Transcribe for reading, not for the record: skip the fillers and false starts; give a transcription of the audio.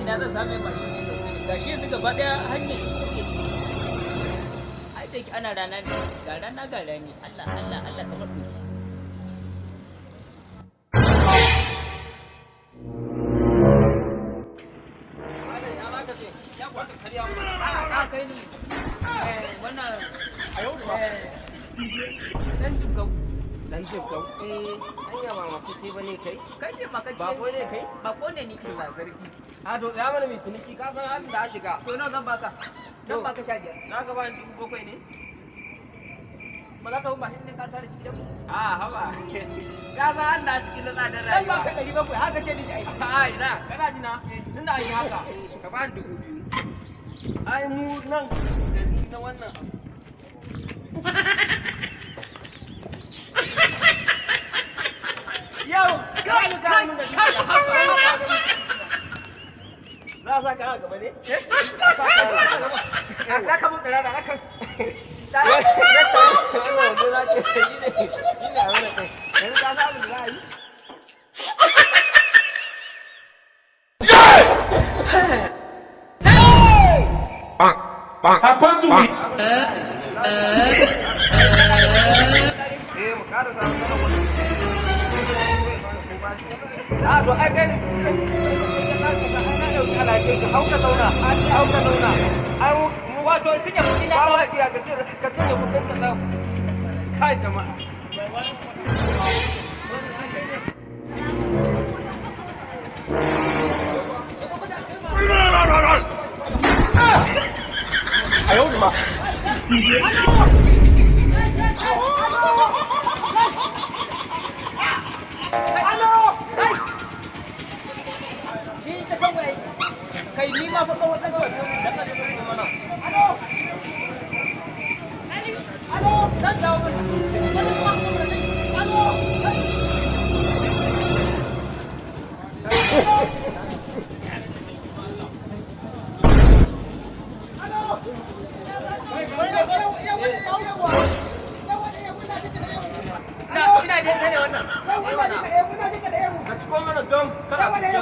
Ina zan same mashin ne da wuri? Gashi yanzu gaba daya hanyar take. Ai da yake ana rana ne, ga rana ga rani. Allah, Allah, Allah, kamar doki. A kai ni wannan dan jugau. Dan jigau. Eh. Anya ba makeke bane kai? Kai ne makakke. Bako ne kai? Bako ne ni. Allah sarki. A to tsaya mana mai ciniki, ka san halin da a shiga. To, nawa zan baka? Zan baka 15. Na ka bani 7,000 ne? Ba za ka bi mashin ɗin ka tare shi gidan mu? A haba. Ka san halin da a cikin na tsadar Zan rayuwa. baka 700, haka ce ni ai. A ina kana ji na? Tunda an yi haka, ka bani 2,000. Ai mu nan da ni na wannan abu. Yau, kai ka mun da za a sa ka a gaba ne? Za a sa ka a gaba. Za ka mun ɗara da ka. Wannan wando za ka yi ne, shi ne a wannan ɗin. Yanzu ka san abin da za a yi? Eh, mu ƙara samun kalan wannan. A to ai kai na ɗauki alhakin ka, hau ka zauna, hau ka zauna. Ai mu Wato cinye kuɗi na ba ma kawai. iya ka cire kuɗin ka za. Kai jama'a. Kai! Shi ta kawai. Kai, ni ma fa kawai ɗan kawai. Dan ka tafi mana. Zan dawo mana. Ina dai sane wannan. Ka ciko mana don kada ku ce.